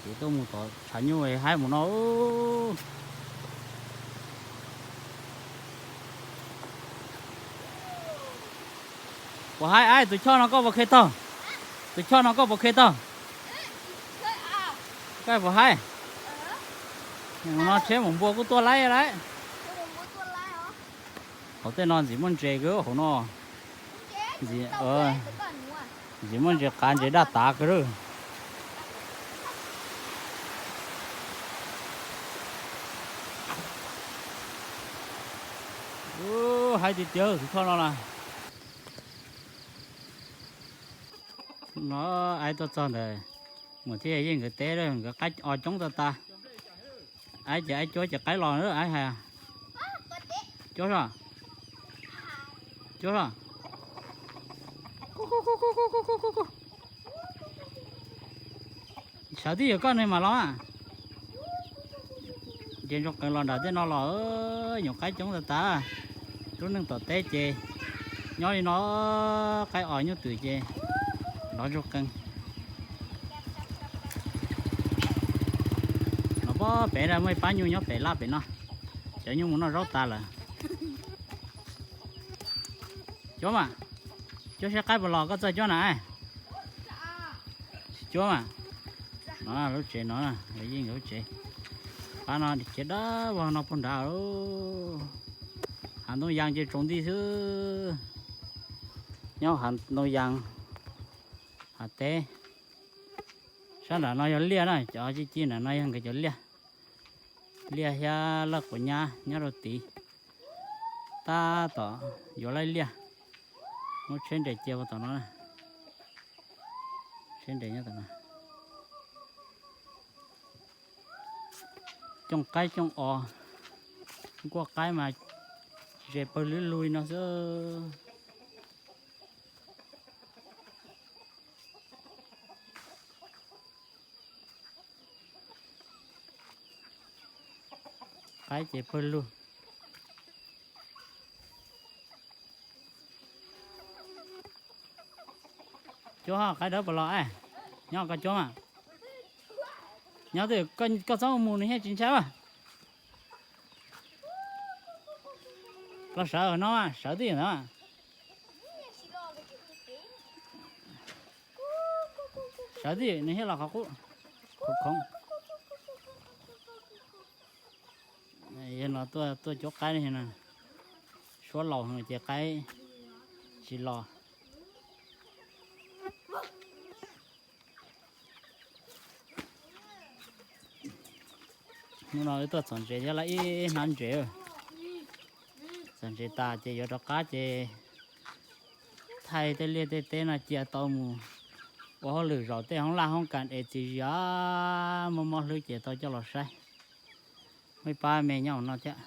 Ces tuaj mus tom tshav nyuj haib mus no. Puas haib, tus choj no koj puas khe taug? Tus choj no koj puas khe taug? Koj puas haib? No tsheb mus npua kuj tuaj laib lawm. Hauv tej no ntxim muaj ntses kawg hauv no. Ntxim muaj ntses qav ntses daj tav kawg. Haib tiag tiag tus choj no na. No, aib tuaj txog ntawd, mus thiab yeej nkawd teb, nkawd qaib os coob tas tas. Aib ces aib cuab ces qaib los, aib hais. Cuab so, cuab so. Sawv twb yog koj ne mas los. Ces ntsoog qees los nram tej no los, nyuam qaib coob tas tas. Lub neej tom teb ces nyob li no, qaib os nyuj twm ces lov ntsoog qees. No pab pem muaj ib pab nyuj nyob pem laj pem no, cov nyuj mus noj zaub tas lawm. Cuab mas, cuab saib qaib puas los, koj txawj cuab na. Tsis cuab mas. No lub tsev no, yeej lub tsev. Pab no khiav dawb vog no puag nrad. Hav ntoo yas ces tsaus nti xwb. Nyob hav ntoo yas, hav teb. Sab nram no yog liaj na, cov ci ci nram no yog nkawd cov liaj. Liaj thiab laj quav nyab nyob rau tid. Tab tom yuav laij liaj, muab tsheb nres cia ua tom no. Tsheb nres nyob tom no. Cooj qaib cooj os, nkuaj qaib mas ze pawg lug li no xwb. Qaib ces pawg lug. Cuab, qaib dawb puas los? Nyob koj cuab mas. Nyob twb, koj txhob mus, nws thiaj tsis ntshai as. Los sawv no, sawv twj ywm ntawd. Sawv twj ywm nws thiaj los qhov qub, khoov khoov. Yog no tuaj cuab qaib no, suab laus ces qaib tsis los. Hnub no wb tuaj txhom ntses thiab, lawv ib hnab ntses. Txhom ntses tas ces yuav rov qab ces thaij tej liaj tej teb no cia tau mus ua hauj lwm zaum tej hoob laj hoob kas es txiv zis mob mob hlwb ces tau coj los saib. Muaj ib pab me nyob hauv no thiab.